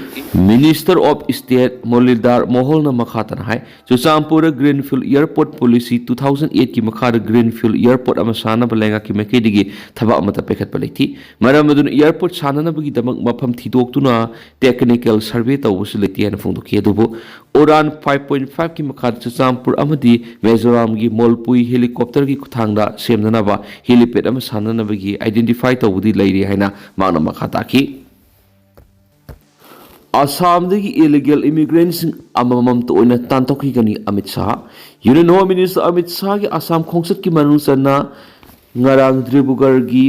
Minister of State ꯃꯨꯔꯂꯤꯙꯔ ꯃꯣꯍꯣꯜꯅ ꯃꯈꯥ ꯇꯥꯅ ꯍꯥꯏ, ꯆꯨꯔꯆꯥꯟꯄꯨꯔꯗ Greenfield Airport Policy two thousand eight ꯀꯤ ꯃꯈꯥꯗ Greenfield Airport ꯑꯃ ꯁꯥꯅꯕ ꯂꯩꯉꯥꯛꯀꯤ ꯃꯥꯏꯀꯩꯗꯒꯤ ꯊꯕꯛ ꯑꯃꯠꯇ ꯄꯥꯏꯈꯠꯄ ꯂꯩꯇꯦ꯫ ꯃꯔꯝ ꯑꯗꯨꯅ airport ꯁꯥꯅꯅꯕꯒꯤꯗꯃꯛ ꯃꯐꯝ ꯊꯤꯗꯣꯛꯇꯨꯅ technical survey ꯇꯧꯕꯁꯨ ꯂꯩꯇꯦ ꯍꯥꯏꯅ ꯐꯣꯡꯗꯣꯛꯈꯤ꯫ ꯑꯗꯨꯕꯨ UDAN five point five ꯀꯤ ꯃꯈꯥꯗ ꯆꯨꯔꯆꯥꯟꯄꯨꯔ ꯑꯃꯗꯤ ꯃꯤꯖꯣꯔꯥꯝꯒꯤ ꯃꯣꯜꯄꯨꯏ helicopterꯒꯤ ꯈꯨꯠꯊꯥꯡꯗ ꯁꯦꯝꯅꯅꯕ helipad ꯑꯃ ꯁꯥꯅꯅꯕꯒꯤ identify ꯇꯧꯕꯗꯤ ꯂꯩꯔꯤ ꯍꯥꯏꯅ ꯃꯍꯥꯛꯅ ꯃꯈꯥ ꯇꯥꯈꯤ꯫ ꯑꯁꯥꯝꯗꯒꯤ illegal immigrantꯁꯤꯡ ꯑꯃꯃꯝꯇ ꯑꯣꯏꯅ ꯇꯥꯟꯊꯣꯛꯈꯤꯒꯅꯤ Amit Shah. Union Home Minister Amit ꯁꯥꯍꯒꯤ Assam ꯈꯣꯡꯆꯠꯀꯤ ꯃꯅꯨꯡ ꯆꯟꯅ ꯉꯔꯥꯡ ꯗꯤꯕ꯭ꯔꯨꯒꯔꯒꯤ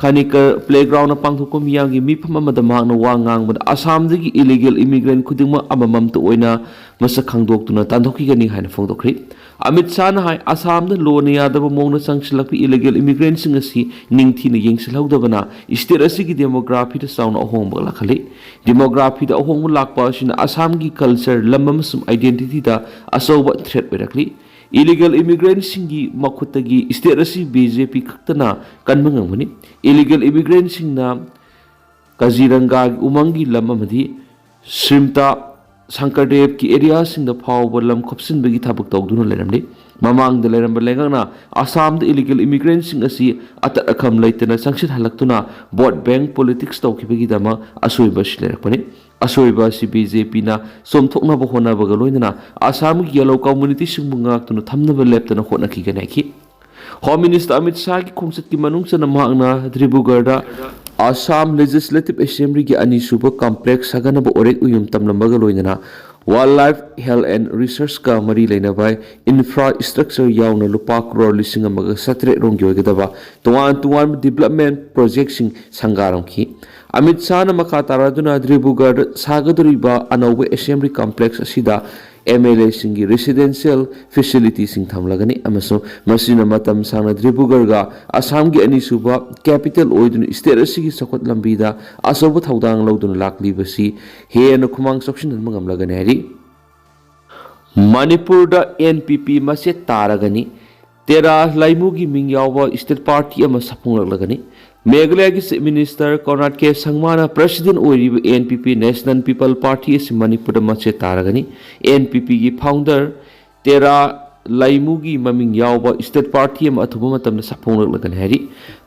ꯈꯥꯅꯤꯀꯔ playgroundꯗ ꯄꯥꯡꯊꯣꯛꯄ ꯃꯤꯌꯥꯝꯒꯤ ꯃꯤꯐꯝ ꯑꯃꯗ ꯃꯍꯥꯛꯅ ꯋꯥ ꯉꯥꯡꯕꯗ ꯑꯁꯥꯝꯗꯒꯤ illegal immigrant ꯈꯨꯗꯤꯡꯃꯛ ꯑꯃꯃꯝꯇ ꯑꯣꯏꯅ ꯃꯁꯛ ꯈꯪꯗꯣꯛꯇꯨꯅ ꯇꯥꯟꯊꯣꯛꯈꯤꯒꯅꯤ ꯍꯥꯏꯅ ꯐꯣꯡꯗꯣꯛꯈ꯭ꯔꯤ꯫ ꯑꯃꯤꯠ ꯁꯥꯍꯅ ꯍꯥꯏ, ꯑꯁꯥꯝꯗ ꯂꯣꯅ ꯌꯥꯗꯕ ꯃꯑꯣꯡꯗ ꯆꯪꯁꯤꯜꯂꯛꯄ illegal immigrantꯁꯤꯡ ꯑꯁꯤ ꯅꯤꯡꯊꯤꯅ ꯌꯦꯡꯁꯤꯜꯍꯧꯗꯕꯅ state ꯑꯁꯤꯒꯤ demographyꯗ ꯆꯥꯎꯅ ꯑꯍꯣꯡꯕ ꯂꯥꯛꯍꯜꯂꯤ꯫ Demographyꯗ ꯑꯍꯣꯡꯕ ꯂꯥꯛꯄ ꯑꯁꯤꯅ ꯑꯁꯥꯝꯒꯤ culture, ꯂꯝ ꯑꯃꯁꯨꯡ identityꯗ ꯑꯆꯧꯕ threat ꯑꯣꯏꯔꯛꯂꯤ꯫ Illegal immigrantꯁꯤꯡꯒꯤ ꯃꯈꯨꯠꯇꯒꯤ state ꯑꯁꯤ BJP ꯈꯛꯇꯅ ꯀꯟꯕ ꯉꯝꯒꯅꯤ꯫ Illegal immigrantꯁꯤꯡꯅ ꯀꯥꯖꯤꯔꯪꯒꯥꯒꯤ ꯎꯃꯪꯒꯤ ꯂꯝ ꯑꯃꯗꯤ ꯁꯤꯝꯇꯥ ꯁꯪꯀꯔꯗꯦꯕꯀꯤ areaꯁꯤꯡꯗ ꯐꯥꯎꯕ ꯂꯝ ꯈꯣꯞꯆꯤꯟꯕꯒꯤ ꯊꯕꯛ ꯇꯧꯗꯨꯅ ꯂꯩꯔꯝꯂꯤ꯫ ꯃꯃꯥꯡꯗ ꯂꯩꯔꯝꯕ ꯂꯩꯉꯥꯛꯅ ꯑꯁꯥꯝꯗ illegal immigrantꯁꯤꯡ ꯑꯁꯤ ꯑꯇꯠ ꯑꯈꯝ ꯂꯩꯇꯅ ꯆꯪꯁꯤꯜꯍꯜꯂꯛꯇꯨꯅ vote bank politics ꯇꯧꯈꯤꯕꯒꯤꯗꯃꯛ ꯑꯁꯣꯏꯕ ꯑꯁꯤ ꯂꯩꯔꯛꯄꯅꯤ꯫ ꯑꯁꯣꯏꯕ ꯑꯁꯤ BJPꯅ ꯆꯨꯝꯊꯣꯛꯅꯕ ꯍꯣꯠꯅꯕꯒ ꯂꯣꯏꯅꯅ ꯑꯁꯥꯝꯒꯤ ꯌꯦꯜꯍꯧ communityꯁꯤꯡꯕꯨ ꯉꯥꯛꯇꯨꯅ ꯊꯝꯅꯕ ꯂꯦꯞꯇꯅ ꯍꯣꯠꯅꯈꯤꯒꯅꯤ ꯍꯥꯏꯈꯤ꯫ Home Minister ꯑꯃꯤꯠ ꯁꯥꯍꯒꯤ ꯈꯣꯡꯆꯠꯀꯤ ꯃꯅꯨꯡ ꯆꯟꯅ ꯃꯍꯥꯛꯅ ꯗꯤꯕ꯭ꯔꯨꯒꯔꯗ ꯑꯁꯥꯝ ꯂꯦꯖꯤꯁꯂꯦꯇꯤꯚ ꯑꯦꯁꯦꯝꯕ꯭ꯂꯤꯒꯤ ꯑꯅꯤꯁꯨꯕ ꯀꯝꯄ꯭ꯂꯦꯛꯁ ꯁꯥꯒꯠꯅꯕ ꯑꯣꯔꯦꯛ ꯎꯌꯨꯝ ꯇꯝꯂꯝꯕꯒ ꯂꯣꯏꯅꯅ ꯋꯥꯏꯜ ꯂꯥꯏꯐ ꯍꯦꯜꯊ ꯑꯦꯟ ꯔꯤꯁꯔꯁꯀ ꯃꯔꯤ ꯂꯩꯅꯕ ꯏꯟꯐ꯭ꯔꯥꯁ꯭ꯇ꯭ꯔꯛꯆꯔ ꯌꯥꯎꯅ ꯂꯨꯄꯥ ꯀ꯭ꯔꯣꯔ ꯂꯤꯁꯤꯡ ꯑꯃꯒ ꯆꯥꯇ꯭ꯔꯦꯠ ꯔꯣꯝꯒꯤ ꯑꯣꯏꯒꯗꯕ ꯇꯣꯉꯥꯟ ꯇꯣꯉꯥꯟꯕ ꯗꯤꯕ꯭ꯂꯞꯃꯦꯟ ꯄ꯭ꯔꯣꯖꯦꯛꯁꯤꯡ ꯁꯪꯒꯥꯔꯝꯈꯤ꯫ ꯑꯃꯤꯠ ꯁꯥꯍꯅ ꯃꯈꯥ ꯇꯥꯔꯗꯨꯅ ꯗꯤꯕ꯭ꯔꯨꯒꯔꯗ ꯁꯥꯒꯗꯧꯔꯤꯕ ꯑꯅꯧꯕ ꯑꯦꯁꯦꯝꯕ꯭ꯂꯤ ꯀꯝꯄ꯭ꯂꯦꯛꯁ ꯑꯁꯤꯗ ꯑꯦꯝ ꯑꯦꯜ ꯑꯦꯁꯤꯡꯒꯤ ꯔꯦꯁꯤꯗꯦꯟꯁꯤꯌꯦꯜ ꯐꯦꯁꯤꯂꯤꯇꯤꯁꯤꯡ ꯊꯝꯂꯒꯅꯤ ꯑꯃꯁꯨꯡ ꯃꯁꯤꯅ ꯃꯇꯝ ꯁꯥꯡꯅ ꯗꯤꯕ꯭ꯔꯨꯒꯔꯒ ꯑꯁꯥꯝꯒꯤ ꯑꯅꯤꯁꯨꯕ ꯀꯦꯄꯤꯇꯦꯜ ꯑꯣꯏꯗꯨꯅ ꯁ꯭ꯇꯦꯠ ꯑꯁꯤꯒꯤ ꯆꯥꯎꯈꯠ ꯂꯝꯕꯤꯗ ꯑꯆꯧꯕ ꯊꯧꯗꯥꯡ ꯂꯧꯗꯨꯅ ꯂꯥꯛꯂꯤꯕꯁꯤ ꯍꯦꯟꯅ ꯈꯨꯃꯥꯡ ꯆꯥꯎꯁꯤꯟꯍꯟꯕ ꯉꯝꯂꯒꯅꯤ ꯍꯥꯏꯔꯤ꯫ ꯃꯅꯤꯄꯨꯔꯗ ꯑꯦꯟ ꯄꯤ ꯄꯤ ꯃꯆꯦꯠ ꯇꯥꯔꯒꯅꯤ꯫ ꯇꯦꯔꯥ ꯂꯩꯃꯨꯒꯤ ꯃꯤꯡ ꯌꯥꯎꯕ ꯁ꯭ꯇꯦꯠ ꯄꯥꯔꯇꯤ ꯑꯃ ꯁꯥꯐꯣꯡꯂꯛꯂꯒꯅꯤ꯫ ꯃꯦꯘꯥꯂꯌꯥꯒꯤ ꯆꯤꯐ ꯃꯤꯅꯤꯁꯇꯔ ꯀꯣꯟꯔꯥꯗ ꯀꯦ ꯁꯪꯃꯥꯅ ꯄ꯭ꯔꯦꯁꯤꯗꯦꯟ ꯑꯣꯏꯔꯤꯕ and P P national people party ꯑꯁꯤ ꯃꯅꯤꯄꯨꯔꯗ ꯃꯆꯦꯠ ꯇꯥꯔꯒꯅꯤ꯫ ꯑꯦꯟ ꯄꯤ ꯄꯤꯒꯤ ꯐꯥꯎꯟꯗꯔ ꯇꯦꯔꯥ ꯂꯩꯃꯨꯒꯤ ꯃꯃꯤꯡ ꯌꯥꯎꯕ ꯁ꯭ꯇꯦꯠ ꯄꯥꯔꯇꯤ ꯑꯃ ꯑꯊꯨꯕ ꯃꯇꯝꯗ ꯁꯥꯐꯣꯡꯂꯛꯂꯒꯅꯤ ꯍꯥꯏꯔꯤ꯫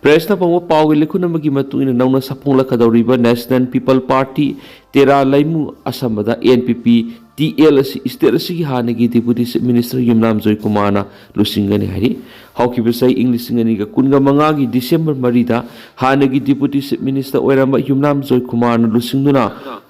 ꯄ꯭ꯔꯦꯁꯅ ꯐꯪꯕ ꯄꯥꯎꯒꯤ ꯂꯤꯈꯨꯟ ꯑꯃꯒꯤ ꯃꯇꯨꯡ ꯏꯟꯅ ꯅꯧꯅ ꯁꯥꯐꯣꯡꯂꯛꯀꯗꯧꯔꯤꯕ ꯅꯦꯁꯅꯦꯜ ꯄꯤꯄꯜ ꯄꯥꯔꯇꯤ ꯇꯦꯔꯥ ꯂꯩꯃꯨ ꯑꯁꯝꯕꯗ N P P T L ꯑꯁꯤ ꯁ꯭ꯇꯦꯠ ꯑꯁꯤꯒꯤ ꯍꯥꯟꯅꯒꯤ ꯗꯤꯄꯨꯇꯤ ꯆꯤꯐ ꯃꯤꯅꯤꯁꯇꯔ ꯌꯨꯝꯅꯥꯝ ꯖꯣꯏꯀꯨꯃꯥꯔꯅ ꯂꯨꯆꯤꯡꯒꯅꯤ ꯍꯥꯏꯔꯤ꯫ ꯍꯧꯈꯤꯕ ꯆꯍꯤ ꯏꯪ ꯂꯤꯁꯤꯡ ꯑꯅꯤꯒ ꯀꯨꯟꯒ ꯃꯉꯥꯒꯤ ꯗꯤꯁꯦꯝꯕꯔ ꯃꯔꯤꯗ ꯍꯥꯟꯅꯒꯤ ꯗꯤꯄꯨꯇꯤ ꯆꯤꯐ ꯃꯤꯅꯤꯁꯇꯔ ꯑꯣꯏꯔꯝꯕ ꯌꯨꯝꯅꯥꯝ ꯖꯣꯏꯀꯨꯃꯥꯔꯅ ꯂꯨꯆꯤꯡꯗꯨꯅ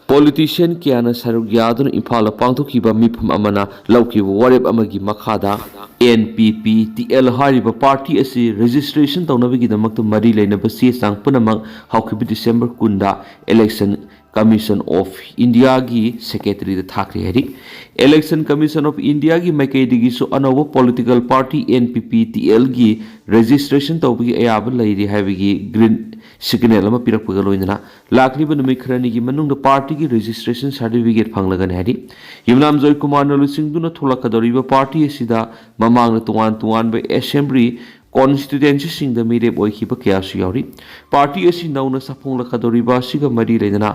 ꯄꯣꯂꯤꯇꯤꯁꯤꯌꯟ ꯀꯌꯥꯅ ꯁꯔꯨꯛ ꯌꯥꯗꯨꯅ ꯏꯝꯐꯥꯜꯗ ꯄꯥꯡꯊꯣꯛꯈꯤꯕ ꯃꯤꯐꯝ ꯑꯃꯅ ꯂꯧꯈꯤꯕ ꯋꯥꯔꯦꯞ ꯑꯃꯒꯤ ꯃꯈꯥꯗ and P P T L ꯍꯥꯏꯔꯤꯕ ꯄꯥꯔꯇꯤ ꯑꯁꯤ ꯔꯦꯖꯤꯁꯇ꯭ꯔꯦꯁꯟ ꯇꯧꯅꯕꯒꯤꯗꯃꯛꯇ ꯃꯔꯤ ꯂꯩꯅꯕ ꯆꯦ ꯆꯥꯡ ꯄꯨꯝꯅꯃꯛ ꯍꯧꯈꯤꯕ ꯗꯤꯁꯦꯝꯕꯔ ꯀꯨꯟꯗ ꯏꯂꯦꯛꯁꯟ ꯀꯃꯤꯁꯟ ꯑꯣꯐ ꯏꯟꯗꯤꯌꯥꯒꯤ ꯁꯦꯀ꯭ꯔꯦꯇꯔꯤꯗ ꯊꯥꯈ꯭ꯔꯦ ꯍꯥꯏꯔꯤ꯫ ꯏꯂꯦꯛꯁꯟ ꯀꯃꯤꯁꯟ ꯑꯣꯐ ꯏꯟꯗꯤꯌꯥꯒꯤ ꯃꯥꯏꯀꯩꯗꯒꯤꯁꯨ ꯑꯅꯧꯕ political party N P P T ꯑꯦꯜꯒꯤ ꯔꯦꯖꯤꯁꯇ꯭ꯔꯦꯁꯟ ꯇꯧꯕꯒꯤ ꯑꯌꯥꯕ ꯂꯩꯔꯤ ꯍꯥꯏꯕꯒꯤ ꯒ꯭ꯔꯤꯟ ꯁꯤꯒꯅꯦꯜ ꯑꯃ ꯄꯤꯔꯛꯄꯒ ꯂꯣꯏꯅꯅ ꯂꯥꯛꯂꯤꯕ ꯅꯨꯃꯤꯠ ꯈꯔꯅꯤꯒꯤ ꯃꯅꯨꯡꯗ ꯄꯥꯔꯇꯤꯒꯤ ꯔꯦꯖꯤꯁꯇ꯭ꯔꯦꯁꯟ ꯁꯥꯔꯇꯤꯐꯤꯀꯦꯠ ꯐꯪꯂꯒꯅꯤ ꯍꯥꯏꯔꯤ꯫ ꯌꯨꯝꯅꯥꯝ ꯖꯣꯏꯀꯨꯃꯥꯔꯅ ꯂꯨꯆꯤꯡꯗꯨꯅ ꯊꯣꯛꯂꯛꯀꯗꯧꯔꯤꯕ ꯄꯥꯔꯇꯤ ꯑꯁꯤꯗ ꯃꯃꯥꯡꯗ ꯇꯣꯉꯥꯟ ꯇꯣꯉꯥꯟꯕ ꯑꯦꯁꯦꯝꯕ꯭ꯂꯤ ꯀꯣꯟꯁꯇꯤꯇ꯭ꯋꯦꯟꯁꯤꯁꯤꯡꯗ ꯃꯤꯔꯦꯞ ꯑꯣꯏꯈꯤꯕ ꯀꯌꯥꯁꯨ ꯌꯥꯎꯔꯤ꯫ ꯄꯥꯔꯇꯤ ꯑꯁꯤ ꯅꯧꯅ ꯁꯥꯐꯣꯡꯂꯛꯀꯗꯧꯔꯤꯕ ꯑꯁꯤꯒ ꯃꯔꯤ ꯂꯩꯅꯅ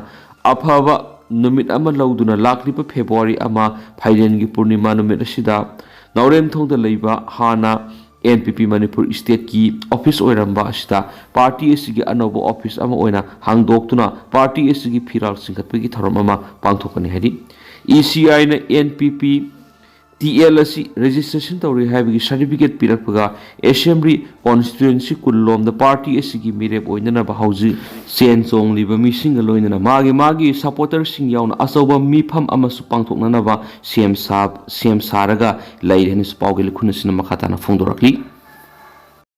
ꯑꯐꯕ ꯅꯨꯃꯤꯠ ꯑꯃ ꯂꯧꯗꯨꯅ ꯂꯥꯛꯂꯤꯕ ꯐꯦꯕ꯭ꯔꯨꯋꯥꯔꯤ ꯑꯃ ꯐꯥꯏꯔꯦꯟꯒꯤ ꯄꯨꯔꯅꯤꯃꯥ ꯅꯨꯃꯤꯠ ꯑꯁꯤꯗ ꯅꯥꯎꯔꯦꯝꯊꯣꯡꯗ ꯂꯩꯕ ꯍꯥꯟꯅ ꯑꯦꯟ ꯄꯤ ꯄꯤ ꯃꯅꯤꯄꯨꯔ ꯁ꯭ꯇꯦꯠꯀꯤ ꯑꯣꯐꯤꯁ ꯑꯣꯏꯔꯝꯕ ꯑꯁꯤꯗ ꯄꯥꯔꯇꯤ ꯑꯁꯤꯒꯤ ꯑꯅꯧꯕ ꯑꯣꯐꯤꯁ ꯑꯃ ꯑꯣꯏꯅ ꯍꯥꯡꯗꯣꯛꯇꯨꯅ ꯄꯥꯔꯇꯤ ꯑꯁꯤꯒꯤ ꯐꯤꯔꯥꯜ ꯆꯤꯡꯈꯠꯄꯒꯤ ꯊꯧꯔꯝ ꯑꯃ ꯄꯥꯡꯊꯣꯛꯀꯅꯤ ꯍꯥꯏꯔꯤ꯫ ꯏ ꯁꯤ ꯑꯥꯏꯅ N P P T L ꯑꯁꯤ ꯔꯦꯖꯤꯁꯇ꯭ꯔꯦꯁꯟ ꯇꯧꯔꯦ ꯍꯥꯏꯕꯒꯤ ꯁꯥꯔꯇꯤꯐꯤꯀꯦꯠ ꯄꯤꯔꯛꯄꯒ ꯑꯦꯁꯦꯝꯕ꯭ꯂꯤ ꯀꯣꯟꯁꯇꯤꯇ꯭ꯋꯦꯟꯁꯤ ꯀꯨꯟꯂꯣꯝꯗ ꯄꯥꯔꯇꯤ ꯑꯁꯤꯒꯤ ꯃꯤꯔꯦꯞ ꯑꯣꯏꯅꯅꯕ ꯍꯧꯖꯤꯛ ꯁꯦꯟ ꯆꯣꯡꯂꯤꯕ ꯃꯤꯁꯤꯡꯒ ꯂꯣꯏꯅꯅ ꯃꯥꯒꯤ ꯃꯥꯒꯤ ꯁꯄꯣꯔꯇꯔꯁꯤꯡ ꯌꯥꯎꯅ ꯑꯆꯧꯕ ꯃꯤꯐꯝ ꯑꯃꯁꯨ ꯄꯥꯡꯊꯣꯛꯅꯅꯕ ꯁꯦꯝ ꯁꯥ-, ꯁꯦꯝ ꯁꯥꯔꯒ ꯂꯩꯔꯦ ꯍꯥꯏꯅꯁꯨ ꯄꯥꯎꯒꯤ ꯂꯤꯈꯨꯟ ꯑꯁꯤꯅ ꯃꯈꯥ ꯇꯥꯅ ꯐꯣꯡꯗꯣꯔꯛꯂꯤ꯫